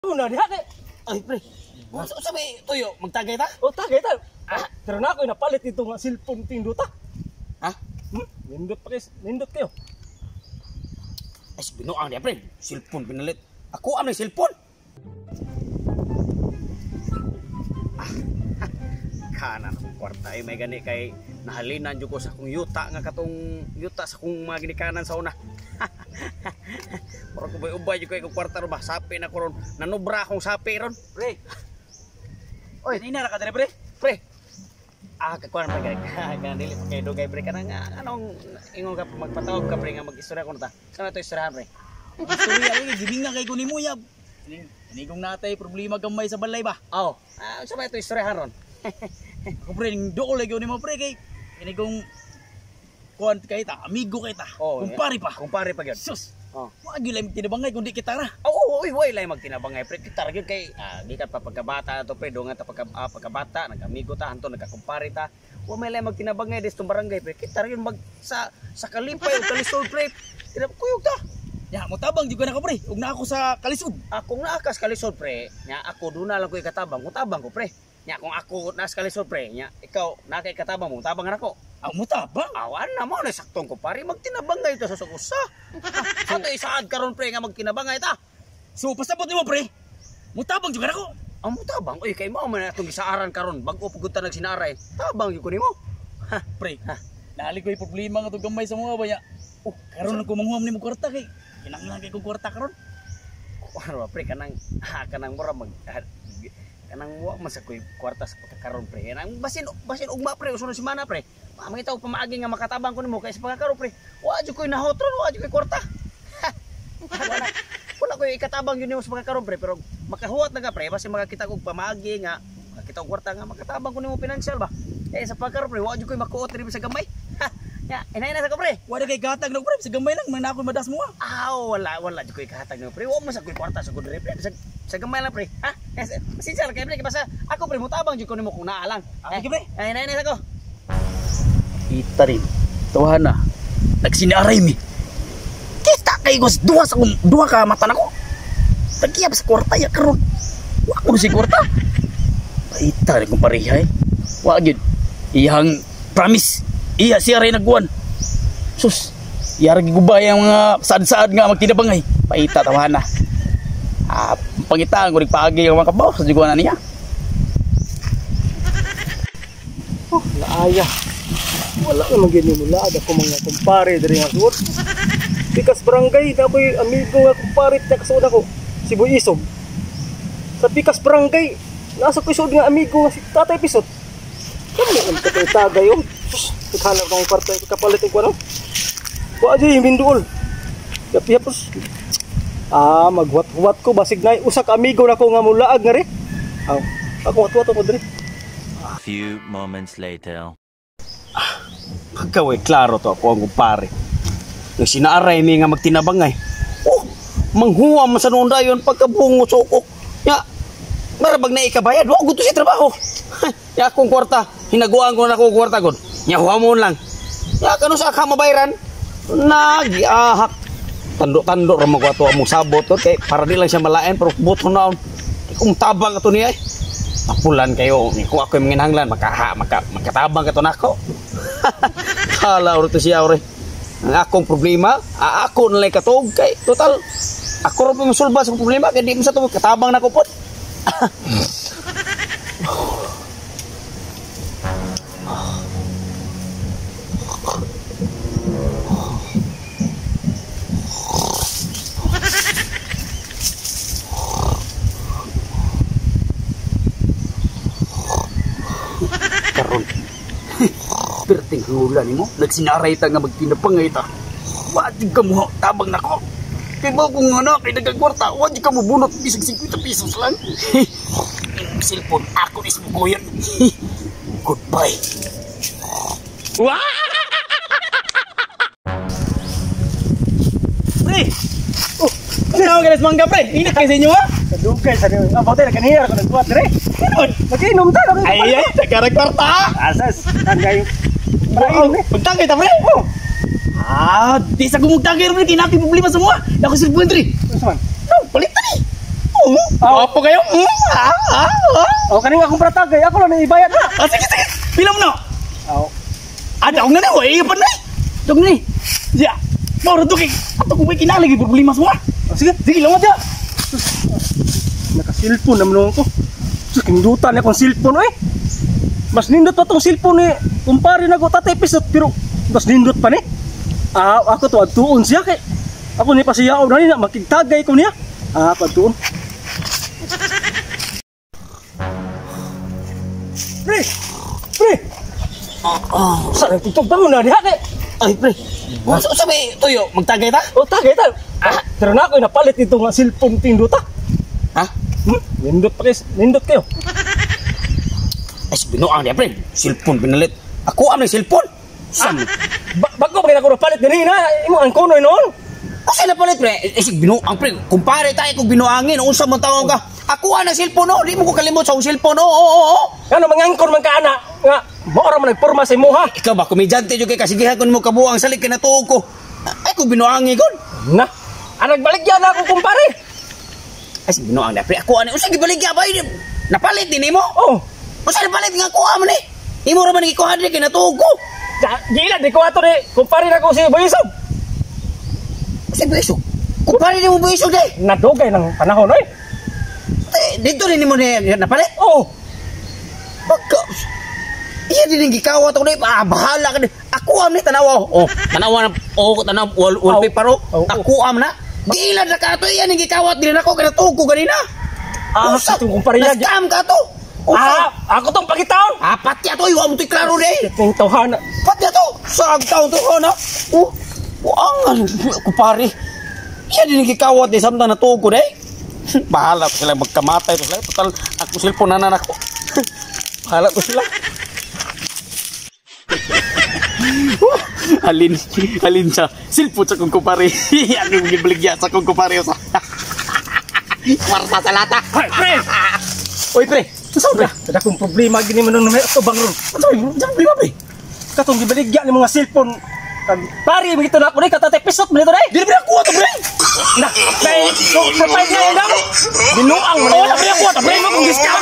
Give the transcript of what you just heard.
Una diha kay. Ay, pre. Unsa may tuyo magtagay ta? O tagay ta. Ah, pero na ako napalit dito nga cellphone pinduta. Ha? Hmm? Nindot pa kayo, nindot kayo. Ay, binuang niya, pre. Cellphone pinalit. Ako ang cellphone. Ah, kanan akong kwarta ay may gani kay nahalinan jud ko sa akong yuta nga katong yuta sa akong mga ginikanan sa una. Murag ubay-ubay jud ko kwarta ron ba, sapi na ko ron. Nanubra akong sapi ron. Pre. Oy, nina ra ka dire, pre. Pre. Ah, kakuan pa kay kanang dili pa kay dugay, pre, kanang anong ingon ka magpatawag ka, pre, nga mag-istorya ko na ta. Sana to istoryahan, pre? Istorya oy, gibing na kay ko nimo yab. Inigong natay problema gamay sa balay ba. Oh, ah, unsa ba ito istoryahan ron? Ako pre, ning duol lagi nimo, pre, kay inigong kuan kay ta, amigo kay ta. Oh, kumpare pa. Kumpare pa gyud. Sus. Oh. Wa gyud lay tinabangay kundi kita ra. Oo, oh, uy, way magtinabangay, pre. Kita ra gyud kay gikan pa pagkabata to, pre, dungan ta pagka, pagkabata, nag-amigo ta, hanto nagkakumpare ta. Wa may lay magtinabangay dito barangay, pre. Kita ra gyud mag sa kalipay ug kalisod, pre. Kuyog ta. Ya, motabang jud ka na ka, pre. Ug na ako sa kalisod. Akong naakas kalisod, pre. Nya ako duna lang ko ikatabang, kung tabang ko, pre. Nya kung ako naas kalisod, pre, nya ikaw na kay katabang mo, tabang nako. Aw motabang. Awan na mo na saktong ko pare magtinabangay ta sa usa. Ato isaad karon, pre, nga magtinabangay ta. So pasabot nimo, pre. Motabang jud ka nako. Ang tabang, oy, kay mao man atong gisaaran karon, bag-o pugod ta nagsinaaray. Tabang gyud ko nimo. Ha, pre. Nali ko'y problema nga to gamay sa mga baya. Oh, karon lang ko manghuam nimo kwarta kay kinahanglan kay kog kwarta karon. Ano ba, pre, kanang kanang mura mag kanang wa man sa koy kwarta sa pagkakaron, pre. Kanang basin basin ugma, pre, usunod semana, pre. Mangita og pamaagi nga makatabang ko nimo kay sa pagkakaron, pre. Wa jud koy nahotron, wa jud koy kwarta. Wala, wala koy ikatabang yun nimo sa pagkakaron, pre, pero makahuwat na ka, pre, basin makakita og pamaagi nga makakita og kwarta nga makatabang ko nimo pinansyal ba. Eh sa pagkakaron, pre, wa jud koy makuot diri sa gamay. Ya, inay na sa ko, pre. Wala kay gatag na, pre, sa gamay lang man ako madas mo. Ah, wala wala jud koy kahatag nimo, pre. Wa man sa koy kwarta sa ko diri, pre. Sa gamay lang, pre. Ha? Pasensya kay pre, basta ako, pre, mutabang jud ko nimo kung naa lang. Ah, sige, pre. Ay, inay na sa ko. Kita rin. Tawahan na. Nagsinaaray mi. Kita kay gos duha sa akong duha ka mata nako. Tagiyab sa kwarta ya karon. Wa ko si kwarta. Paita rin kong pareha eh. Wa gyud. Iyang promise. Iya siya rin nagkuan. Sus, iya ra gigubay ang mga saad-saad nga magtinabangay. Paita tawahan na. Ah, pangitaan ko nagpaagi ang mga kabaw sa juguan na niya. Oh, naaya. Wala naman gini mula ako mga kumpare diri nga suot. Pikas barangay na ako'y amigo nga kumpare na kasuod ako si Boy Isom. Sa Pikas barangay nasa ko'y suod nga amigo nga si Tatay Pisot. Kami ang tatay tagay oh. Sus, naghanap akong kwarta kapalit og kuno. Wa jud minduol. Yapos. Ah, maghuwat-huwat ko basig nay usa ka amigo nako nga mulaag nga ri. Aw, ako huwat-huwat ako diri. A few moments later. Pagkaway, klaro to ako ang kumpare. Nagsinaaray mi nga magtinabangay. Oh, manghuwa man sa noon dayon pagkabungo sa ukok. Ya, marabag na ikabayad, wa gusto sa trabaho. Ya, akong kwarta, hinaguan ko na akong kwarta god. Ya, huwamon lang. Ya, kano sa ka mabayran? Nagiahak. Tando-tando ra magwato among sabot to kay para di lang siya malain pero buto naon. Kung tabang ato niya eh. Tapulan kayo, kung ako'y manginahanglan, makatabang ka to nako. Hala, ore to siya, ore. Ang akong problema, ako na lang katog kay total ako ra pa mosulba sa akong problema kay di mo sa to katabang nako pod. Karon. Perting hula nimo, nagsinaray ta nga magtinapangay ta. Wa jud ka mo tabang nako. Kay ba kung anak kay daghang kwarta, wa jud ka mo bunot bisag 50 pesos lang. Imong cellphone ako is mugoyan. Goodbye. Pre. Oh, ano ka mangga, pre? Init kay sa inyo ha? Kadugay sa niyo. Ah, bote kanina ako nagbuhat diri. Karon. Magiinom ta. Ay ay, tagarag kwarta. Asas, kangay. Wow, magtangay ta, pre. Oh. Ah, di sa gumugtangay rin kinaki problema sa mga. Ako cellphone dre. Unsa man? No, palit ta ni. Oh, Wapo kayo. Ah, ah, ah. Oh, kaning akong pratagay, ako lang ibayad na. Ah, sige, sige. Pila mo na. Aw. Ah, daog na ni, wa iya pa na. Daog na ni. Ya. Mao ra to kay ato kung may kinahanglan problema sa mga. Oh, sige, Sige, lawat ya. naka-cellphone naman noon ko. Sus, kindutan akong cellphone eh. Mas nindot pa tong cellphone eh. Kumpare na ko tatay pisot pero mas nindot pa ni. Ah, ako to adtuon siya kay. Ako ni pasiyaw na ni na makigtagay ko niya. Ah, ako adtuon. Pre! Pre! Oh, saan ang tugtog bangon na diha kay? Ay, pre. Unsa unsa may tuyo? Magtagay ta? Oh, tagay ta. Ah, pero na ako napalit nito nga cellphone tinduta. Ha? Hmm? Nindot pa kayo, nindot kayo. Ay, binuang niya, pre. Cellphone pinalit. Ako ang cellphone. Sam. Bago pa ako napalit ganina, imo ang kunoy noon. Usa na palit, pre. Eh, sig binuang, pre. Kumpare tayo kung binuangin, unsa man tawag ka. Ako ang cellphone, oh. Di mo ko kalimot sa akong cellphone, oh. Oo, oo, oo. Ano mangangkon man ka ana nga mao ra man nagporma sa imuha. Ikaw ba, komedyante jud kay kasigihan ko nimo kabuang salig kay natuog ko. Ay, kung binuangin kon. Na, ah, nagbaligya na ako kumpare. Ay, sig binuang na, pre. Ako ani unsa gibaligya ba? Napalit din nimo. Oh, Unsa napalit nga kuha man eh? Imo ra man gikuha diri kay natuog ko. Gila di ko ato ni kumpare na ko si Boysob. Unsa buisog? Kumpare nimo buisog day. Nadugay ng panahon oy. Eh, dito rin nimo ni napalit. Oh, Pagka iya din ang gikawat ako na ah, bahala ka din. Ako am ni tanawa. Oh, tanawa na oh, tanaw wallpaper oh. Oh, oh. Ako am na. Gilan na ka to iya ning gikawat din ako kay natuog ko ganina. Ah, Usa, itong kumpare niya. Na-scam ka to. Usa. Ah, ako tong pagitaon. Ah, pati ato, iwa mo to'y klaro de. Itong tawhana. Pati ato, sa taon to, na. Oh, ang kumpare. Iya din ang gikawat ni samtang natuog ko de. Bahala ko sila magkamatay ko sila. Total, ako cellphone na ako. Bahala ko sila. Alin, alin siya. Silpot sa kong kumpare. Ano yung gibaligya sa kong kumpare. Kwarta sa lata. Hey, pre. Oy, pre. Saan ka? Kada akong problema gini man nung may atubang ron. Ano ba yung problema, pre? Katong gibaligya ni mga cellphone. Kag pare mi na ako ni katatay pisot man ito day. Dili pre ako to, pre. Na, kay so profile niya daw. Binuang man. Oh, pre ako to, pre. Mo kung discount.